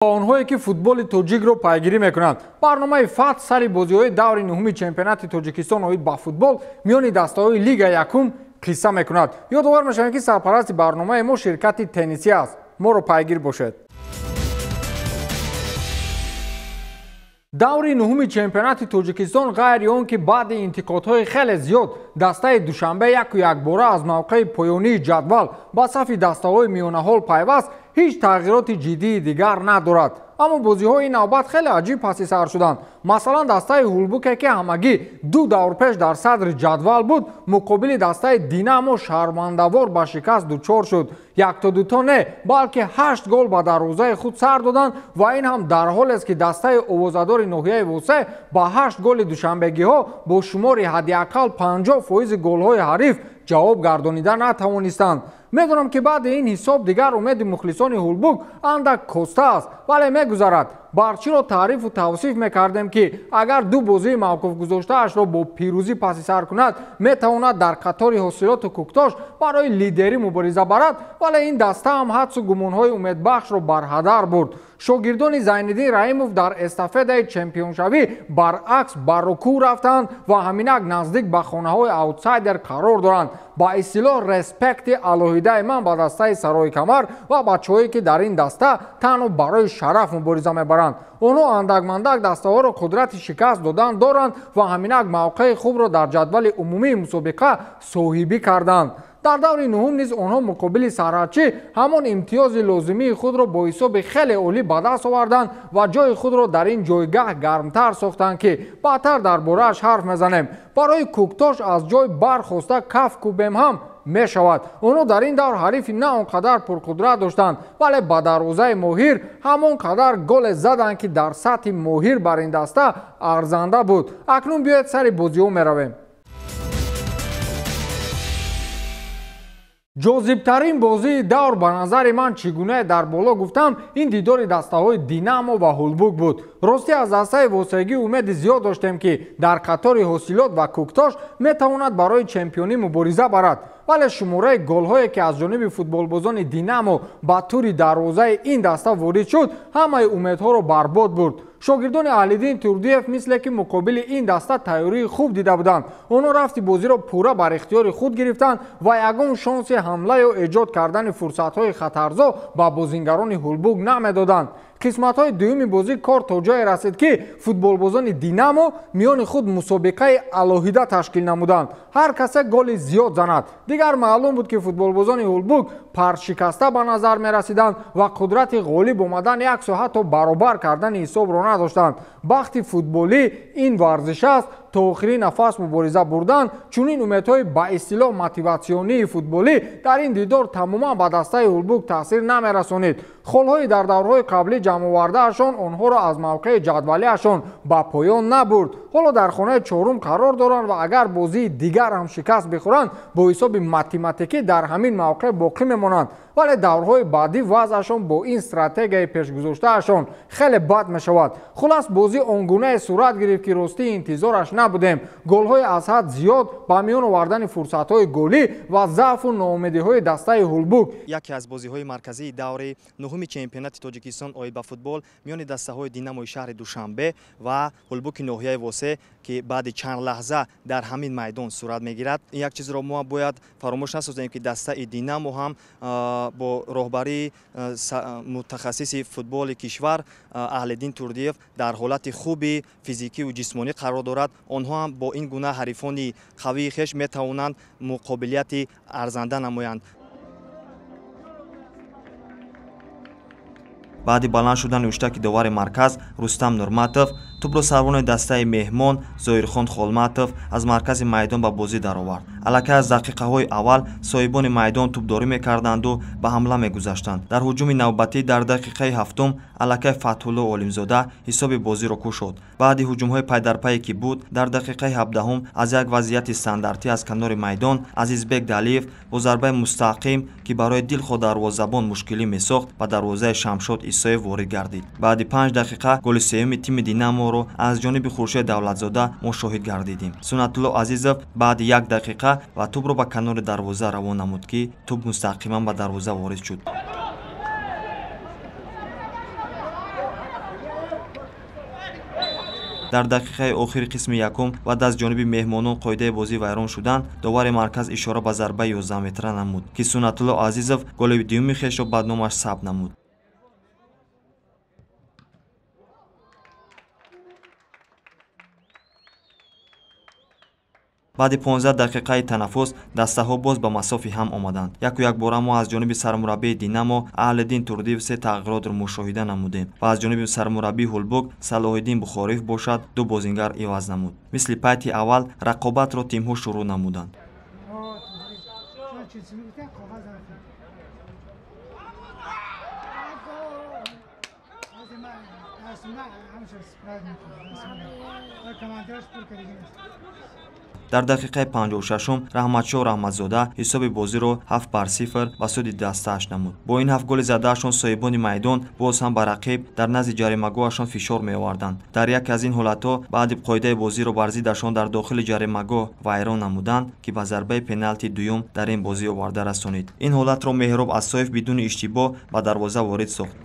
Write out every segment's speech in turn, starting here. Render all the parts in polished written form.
Онҳое ки футболи тоҷикро пайгирӣ мекунанд, барномаи Фатҳ сари бозиҳои даври нуҳуми чемпионати Тоҷикистон оид ба футбол миёни дастаҳои Лига якум қисса мекунад. Ёдовар мешавем, ки сарпарасти барномаи мо ширкати теннисӣ аст. Моро пайгир бошед. Даври нуҳуми чемпионати Тоҷикистон ғайри он ки баъди интиқодҳои хеле зиёд дастаи Душанбе яку якбора аз мавқеи поёнии ҷадвал ба сафи дастаҳои миёнаҳол пайваст, ҳеҷ тағйироти ҷиддии дигар надорад. Аммо бозиҳои навбат хеле аҷиб паси сар шуданд. Масалан, дастаи Ҳулбуке, ки ҳамагӣ ду давр пеш дар садри ҷадвал буд, муқобили дастаи Динамо шармандавор ба шикаст дучор шуд. Якто дуто не, балки 8 гол ба дарвозаи худ сар доданд ва ин ҳам дар ҳолест, ки дастаи овозадори ноҳияи Восе ба 8 голи душанбегиҳо бо шумори ҳадди ақал 50% голҳои ҳариф ҷавоб гардонида натавонистанд. Медонам, ки баъди ин ҳисоб дигар умеди мухлисони Ҳулбук андак коста аст, вале мегузарад. Барчиро таърифу тавсиф мекардем, ки агар ду бозии мавқуфгузоштаашро бо пирӯзӣ паси сар кунад, метавонад дар қатори ҳосилоту Кӯктош барои лидерӣ мубориза барад, вале ин даста ҳам ҳадсу гумонҳои умедбахшро барҳадар бурд. Шогирдони Зайниддин Раимов дар эстафетаи чемпионшавӣ баръакс ба рукӯъ рафтанд ва ҳаминак наздик ба хонаҳои аутсайдер қарор доранд. Ба истилоҳ, респекти алоҳидаи ман ба дастаи Сарои Камар ва бачаҳое, ки дар ин даста танҳо барои шараф мубориза мебаранд. Онҳо андак-мандак дастаҳоро қудрати шикаст додан доранд ва ҳаминак мавқеи хубро дар ҷадвали умумии мусобиқа соҳибӣ карданд. Дар даври нуҳум низ онҳо муқобили сарҳадчӣ ҳамон имтиёзи лозимии худро бо ҳисоби хеле олӣ ба даст оварданд ва ҷои худро дар ин ҷойгаҳ гармтар сохтанд, ки баъдтар дар борааш ҳарф мезанем. Барои Кӯктош аз ҷой бархоста каф кӯбем ҳам мешавад. Онҳо дар ин давр ҳарифи на он қадар пурқудрат доштанд, вале ба дарвозаи моҳир ҳамон қадар голе заданд, ки дар сатҳи моҳир бар ин даста арзанда буд. Акнун биёед сари бозиҳо меравем. Ҷозибтарин бозии давр ба назари ман, чӣ гуна дар боло гуфтам, ин дидори дастаҳои Динамо ва Ҳулбук буд. Ростӣ, аз дастаи Восегӣ умеди зиёд доштем, ки дар қатори ҳосилот ва Кӯктош метавонад барои чемпионӣ мубориза барад, вале шумораи голҳое, ки аз ҷониби футболбозони Динамо ба тури дарвозаи ин даста ворид шуд, ҳамаи умедҳоро барбод бурд. Шогирдони Аҳлиддин Турдиев мисле ки муқобили ин даста тайёрии хуб дида буданд. Онҳо рафти бозиро пурра бар ихтиёри худ гирифтанд ва ягон шонси ҳамла ё эҷод кардани фурсатҳои хатарзо ба бозингарони Ҳулбук намедоданд. Қисматҳои дуюми бозӣ кор то ҷое расид, ки футболбозони Динамо миёни худ мусобиқаи алоҳида ташкил намуданд. Ҳар касе голи зиёд занад. Дигар маълум буд, ки футболбозони Ҳулбук паршикаста ба назар мерасиданд ва қудрати ғолиб омадан яксо ҳатто баробар кардани ҳисобро надоштанд. Бахти футболӣ ин варзиш аст, то охири нафас мубориза бурдан. Чунин умедҳои ба истилоҳ мотиватсионии футболӣ дар ин дидор тамоман ба дастаи Ҳулбук таъсир намерасонид. Холҳои дар даврҳои қаблӣ ҷамъовардаашон онҳоро аз мавқеи ҷадвалиашон ба поён набурд. Ҳоло дар хонаи чорум қарор доранд ва агар бозии дигар ҳам шикаст бихӯранд, бо ҳисоби математикӣ дар ҳамин мавқеъ боқӣ мемонанд. Вале даврҳои баъдӣ вазъашон бо ин стратегияи пешгузоштаашон хеле бад мешавад. Хулас, бозӣ он гунае сурат гирифт, ки ростии интизораш набудем. Голҳои аз ҳад зиёд, ба миён овардани фурсатҳои голӣ ва заъфу ноумедиҳои дастаи Ҳулбук. Яке аз бозиҳои марказии даври нуҳуми чемпионати Тоҷикистон оид ба футбол миёни дастаҳои Динамои шаҳри Душанбе ва Ҳулбуки ноҳияи Восе, ки баъди чанд лаҳза дар ҳамин майдон сурат мегирад. Як чизро мо бояд фаромӯш насозем, ки дастаи Динамо ҳам бо роҳбарии мутахассиси футболи кишвар Аҳлиддин Турдиев дар ҳолати хуби физикиву ҷисмонӣ қарор дорад. Онҳо ҳам бо ин гуна ҳарифони қавии хеш метавонанд муқобилияти арзанда намоянд. Баъди баланд шудани уштаки довари марказ Рустам Нурматов, тӯбро сарвони дастаи меҳмон Зоирхон Холматов аз маркази майдон ба бозӣ даровард. Аллакай аз дақиқаҳои аввал соҳибони майдон тӯбдорӣ мекарданду ба ҳамла мегузаштанд. Дар ҳуҷуми навбатӣ дар дақиқаи ҳафтум аллакай Фатҳулло Олимзода ҳисоби бозиро кушод. Баъди ҳуҷумҳои пайдарпае ки буд, дар дақиқаи ҳабдаҳум аз як вазъияти стандартӣ аз канори майдон Азизбек Далиев бо зарбаи мустақим, ки барои дилхоҳ дарвозабон мушкилӣ месохт, ба дарвозаи Шамшод Исоев ворид гардид. Баъди 5 дақиқа голи сеюми тими Динаморо аз ҷониби Хуршед Давлатзода мо шоҳид гардидем. Сунатулло Азизов баъди 1 дақиқа ва тӯбро ба канори дарвоза равон намуд, ки тӯб мустақиман ба дарвоза ворид шуд. Дар дақиқаи охири қисми якум баъд аз ҷониби меҳмонон қоидаи бозӣ вайрон шудан, довари марказ ишора ба зарбаи 11 метра намуд, ки Суннатулло Азизов голи дуюми хешро ба номаш сабт намуд. Баъди 15 дақиқаи танаффус дастаҳо боз ба масофи ҳам омаданд. Яку якбора мо аз ҷониби сармураббии Динамо Аҳлиддин Турдиев се тағйиротро мушоҳида намудем ва аз ҷониби сармураббии Ҳулбук Салоҳиддин Бухориев бошад ду бозингар иваз намуд. Мисли пайти аввал рақобатро тимҳо шурӯъ намуданд. Дар дақиқаи 56-ум Раҳматшоҳ Раҳматзода ҳисоби бозиро 7-0 ба суди дастааш намуд. Бо ин ҳафт голи задаашон соҳибони майдон боз ҳам ба рақиб дар назди ҷаримагоҳашон фишор меоварданд. Дар яке аз ин ҳолатҳо баъди қоидаи бозиро бар зиддашон дар дохили ҷаримагоҳ вайрон намуданд, ки ба зарбаи пеналти дуюм дар ин бозӣ оварда расонид. Ин ҳолатро Меҳроб Асоев бидуни иштибоҳ ба дарвоза ворид сохт.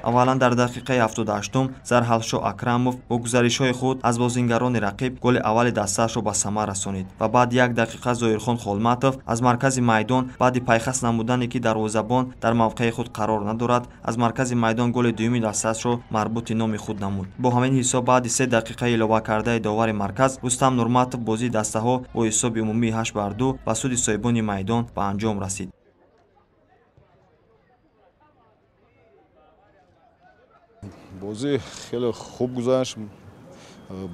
Аввалан дар дақиқаи 78-ум Зарҳалшоҳ Акрамов бо гузаришҳои худ аз бозингарони рақиб голи аввали дастаашро ба самар расонид ва баъд як дақиқа Зоирхон Холматов аз маркази майдон баъди пайхас намудане ки дарвозабон дар мавқеи худ қарор надорад, аз маркази майдон голи дуюми дастаашро марбути номи худ намуд. Бо ҳамин ҳисоб баъди се дақиқа илова кардаи довари марказ Рустам Нурматов бозии дастаҳо бо ҳисоби умумии 8-2 ба суди соҳибони майдон ба анҷом расид. Бозӣ хеле хуб гузашт.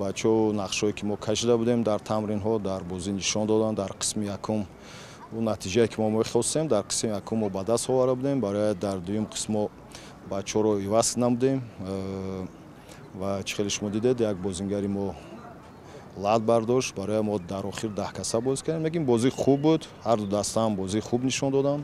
Бачаҳо нақшҳое ки мо кашида будем дар тамринҳо дар бозӣ нишон доданд. Дар қисми якум он натиҷае ки мо мехостем дар қисми якум мо ба даст оварда будем. Барои дар дуюм қисм мо бачаҳоро иваз намудем ва чӣ хеле шумо дидед, як бозингари мо лат бардошт. Барои мо дар охир 10 каса бозӣ кардем. Лекин бозӣ хуб буд, ҳар ду даста ҳам бозии хуб нишон доданд.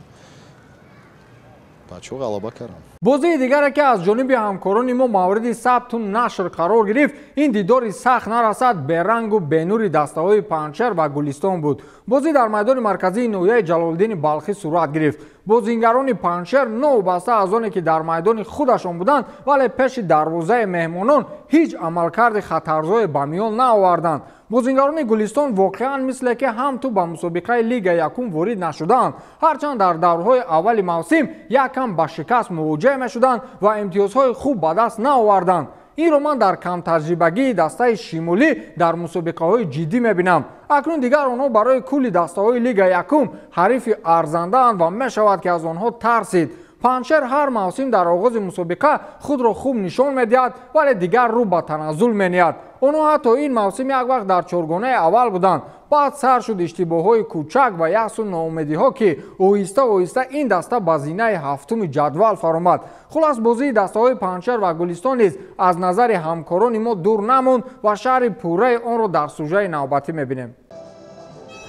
Бачаҳо ғалаба карданд. Бозии дигаре ки аз ҷониби ҳамкорони мо мавриди сабту нашр қарор гирифт, ин дидори сахт нарасад берангу бенури дастаҳои Панҷшер ва Гулистон буд. Бозӣ дар майдони марказии ноҳияи Ҷалолиддини Балхӣ сурат гирифт. Бозингарони Панҷшер новобаста аз оне ки дар майдони худашон буданд, вале пеши дарвозаи меҳмонон ҳеҷ амалкарди хатарзое ба миён наоварданд. Бозингарони Гулистон воқеан мисле ки ҳам ту ба мусобиқаи Лига якум ворид нашудаанд. Ҳарчанд дар даврҳои аввали мавсим якам ба шикаст мувоҷеҳ мешуданд ва имтиёзҳои хуб ба даст наоварданд. Инро ман дар камтаҷрибагии дастаи шимолӣ дар мусобиқаҳои ҷиддӣ мебинам. Акнун дигар онҳо барои кулли дастаҳои Лига якум ҳарифи арзандаанд ва мешавад ки аз онҳо тарсид. Панҷшер ҳар мавсим дар оғози мусобиқа худро хуб нишон медиҳад, вале дигар рӯ ба таназзул мениҳад. Онҳо ҳатто ин мавсим як вақт дар чоргонаи аввал буданд. Баъд сар шуд иштибоҳҳои кӯчак ва яъсу ноумедиҳо ки оҳиста оҳиста ин даста ба зинаи ҳафтуми ҷадвал фаромад. Хулас бозии дастаҳои Панҷшер ва Гулистон низ аз назари ҳамкорони мо дур намонд ва шаҳри пурраи онро дар сужаи навбатӣ мебинем.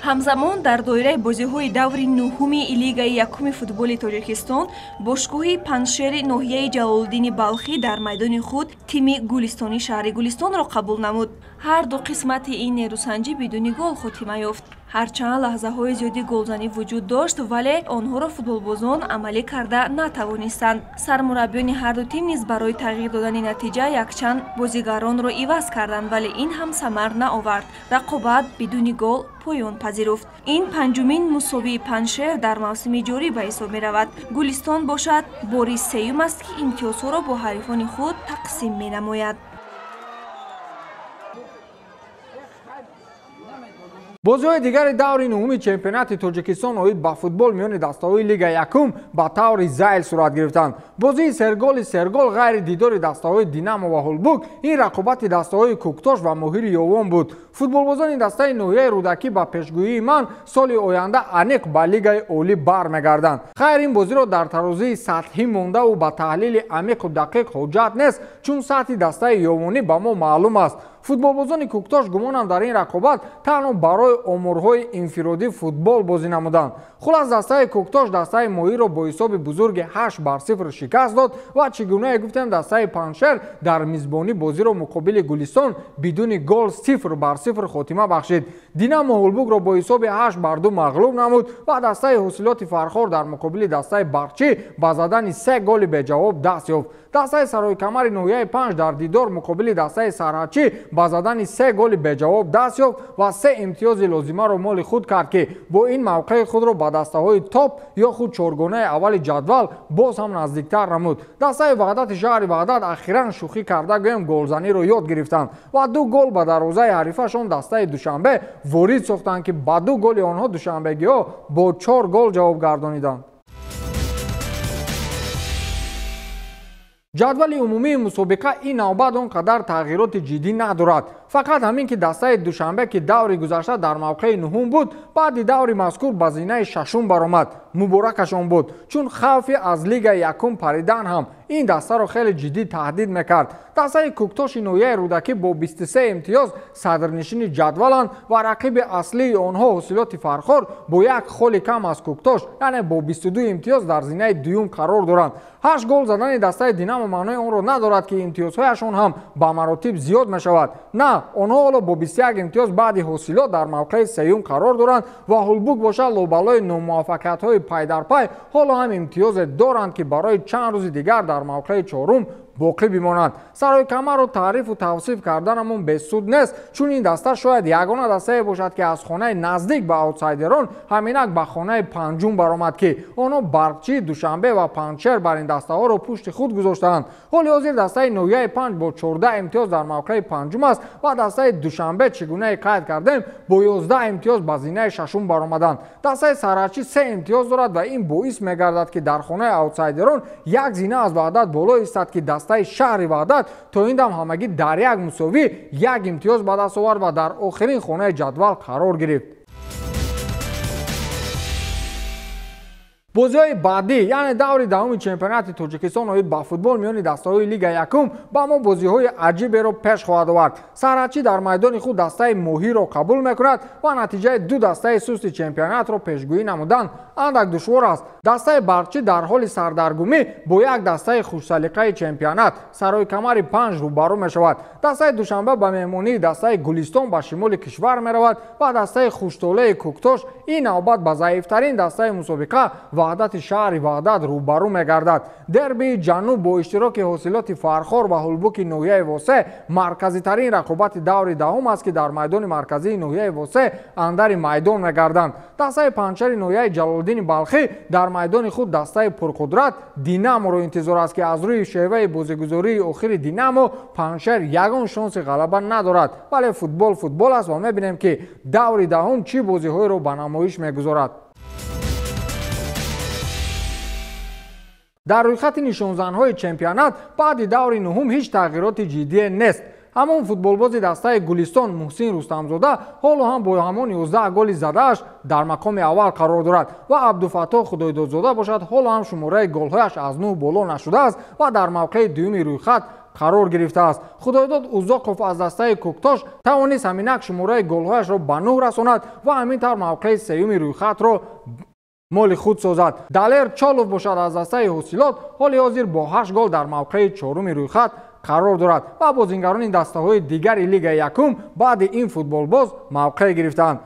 Ҳамзамон дар доираи бозиҳои даври нуҳуми Лигаи якуми футболи Тоҷикистон бошгоҳи Панҷшери ноҳияи Ҷалолиддини Балхӣ дар майдони худ тими Гулистони шаҳри Гулистонро қабул намуд. Ҳар ду қисмати ин нерӯсанҷӣ бидуни гол хотима ёфт. Ҳарчанд лаҳзаҳои зиёди голзанӣ вуҷуд дошт, вале онҳоро футболбозон амалӣ карда натавонистанд. Сармураббиёни ҳарду тим низ барои тағйир додани натиҷа якчанд бозигаронро иваз карданд, вале ин ҳам самар наовард. Рақобат бидуни гол поён пазируфт. Ин панҷумин мусовии Панҷшер дар мавсими ҷорӣ ба ҳисоб меравад. Гулистон бошад бори сеюм аст, ки имтиёзҳоро бо ҳарифони худ тақсим менамояд. Бозиҳои дигари даври нуҳуми чемпионати Тоҷикистон оид ба футбол миёни дастаҳои Лига якум ба таври зайл сурат гирифтанд. Бозии серголи сергол ғайри дидори дастаҳои Динамо ва Ҳулбук ин рақобати дастаҳои Кӯктош ва Моҳири Ёвон буд. Футболбозони дастаи ноҳияи Рӯдакӣ ба пешгӯии ман соли оянда аниқ ба Лигаи олӣ бармегарданд. Хайр, ин бозиро дар тарозии сатҳӣ мондаву ба таҳлили амиқу дақиқ ҳоҷат нест, чун сатҳи дастаи Ёвонӣ ба мо маълум аст. Футболбозони Кӯктош гумонам дар ин рақобат танҳо барои оморҳои инфиродӣ футбол бозӣ намуданд. Хулас, дастаи Кӯктош дастаи Моҳиро бо ҳисоби бузурги 8-0 шикаст дод ва чӣ гунае гуфтем, дастаи Панҷшер дар мизбонӣ бозиро муқобили Гулистон бидуни гол 0-0 хотима бахшид. Динамо Ҳулбукро бо ҳисоби 8-2 мағлуб намуд ва дастаи Ҳосилоти Фархор дар муқобили дастаи Барқчӣ ба задани 3 голи беҷавоб даст ёфт. Дастаи Сарои Камари ноҳияи 5 дар дидор муқобили дастаи Сарҳадчӣ ба задани 3 голи беҷавоб даст ёфт ва 3 имтиёзи лозимаро моли худ кард, ки бо ин мавқеи худро ба дастаҳои топ ё худ чоргонаи аввали ҷадвал боз ҳам наздиктар намуд. Дастаи Ваҳдати шаҳри Ваҳдат ахиран шӯхӣ карда гӯем голзаниро ёд гирифтанд ва 2 гол ба дарвозаи ҳарифашон дастаи Душанбе ворид сохтанд, ки ба 2 голи онҳо душанбегиҳо бо 4 гол ҷавоб гардониданд. Ҷадвали умумии мусобиқа ин навбат он қадар тағйироти ҷиддӣ надорад. Фақат ҳамин ки дастаи Душанбе, ки даври гузашта дар мавқеи нуҳум буд, баъди даври мазкур ба зинаи шашум баромад. Муборакашон буд, чун хавфи аз лигаи якум паридан ҳам ин дастаро хеле ҷиддӣ таҳдид мекард. Дастаи Кӯктоши ноҳияи Рӯдакӣ бо 23 имтиёз садрнишини ҷадваланд ва рақиби аслии онҳо Ҳосилоти Фархор бо як холи кам аз Кӯктош, яъне бо 22 имтиёз дар зинаи дуюм қарор доранд. 8 гол задани дастаи Динамо маънои онро надорад, ки имтиёзҳояшон ҳам ба маротиб зиёд мешавад. На, онҳо ҳоло бо 21 имтиёз баъди Ҳосилот дар мавқеи сеюм қарор доранд ва Ҳулбук бошад лобалои номуваффақиятҳои пайдарпай ҳоло ҳам имтиёзе доранд, ки барои чанд рӯзи дигар дар мавқеи чорум боқӣ бимонанд. Сарои Камарро таърифу тавсиф карданамон бесуд нест, чун ин даста шояд ягона дастае бошад, ки аз хонаи наздик ба аутсайдерон ҳаминак ба хонаи панҷум баромад, ки онҳо Барқчӣ, Душанбе ва Панҷшер бар ин дастаҳоро пушти худ гузоштаанд. Ҳоли ҳозир дастаи ноҳияи 5 бо 14 имтиёз дар мавқеи панҷум аст ва дастаи Душанбе, чӣ гунае қайд кардем, бо 11 имтиёз ба зинаи шашум баромаданд. Дастаи Сарҳадчӣ 3 имтиёз дорад ва ин боис мегардад, ки дар хонаи аутсайдерон як зина аз Ваҳдат боло истад, ки дастаи шаҳри Ваҳдат то ин дам ҳамагӣ дар як мусовӣ як имтиёз ба даст овард ва дар охирин хонаи ҷадвал қарор гирифт. Бозиҳои баъдӣ, яъне даври даҳуми чемпионати Тоҷикистон оид ба футбол миёни дастаҳои лига якум ба мо бозиҳои аҷиберо пеш хоҳад овард. Сарҳадчӣ дар майдони худ дастаи Моҳиро қабул мекунад ва натиҷаи ду дастаи сусти чемпионатро пешгӯӣ намудан андак душвор аст. Дастаи Барқчӣ дар ҳоли сардаргумӣ бо як дастаи хушсалиқаи чемпионат Сарои Камари 5 рӯбарӯ мешавад. Дастаи Душанбе ба меҳмонии дастаи Гулистон ба шимоли кишвар меравад ва дастаи хуштолеи Кӯктош ин навбат ба заифтарин дастаи мусобиқа Ваҳдати шаҳри Ваҳдат рӯбарӯ мегардад. Дербии ҷануб бо иштироки Ҳосилоти Фархор ва Ҳулбуки ноҳияи Восе марказитарин рақобати даври даҳум аст, ки дар майдони марказии ноҳияи Восе андари майдон мегарданд. Дастаи Панҷшери ноҳияи Ҷалолиддини Балхӣ дар майдони худ дастаи пурқудрат Динаморо интизор аст, ки аз рӯи шеваи бозигузории охири Динамо Панҷшер ягон шонси ғалаба надорад. Вале футбол футбол аст ва мебинем, ки даври даҳум чӣ бозиҳоеро ба намоиш мегузорад. Дар рӯйхати нишонзанҳои чемпионат баъди даври нуҳум ҳеҷ тағйироти ҷиддие нест. Ҳамон футболбози дастаи Гулистон Муҳсин Рустамзода ҳоло ҳам бо ҳамон 11 голи задааш дар мақоми аввал қарор дорад ва Абдуфаттоҳ Худойдодзода бошад ҳоло ҳам шумораи голҳояш аз 9 боло нашудааст ва дар мавқеи дуюми рӯйхат қарор гирифтааст. Худойдод Узоқов аз дастаи Кӯктош тавонист ҳаминак шумораи голҳояшро ба 9 расонад ва ҳамин тавр мавқеи сеюми рӯйхатро моли худ созад. Далер Чолов бошад аз дастаи Ҳосилот ҳоли ҳозир бо 8 гол дар мавқеи чоруми рӯйхат қарор дорад ва бозингарони дастаҳои дигари лигаи якум баъди ин футболбоз мавқеъ гирифтаанд.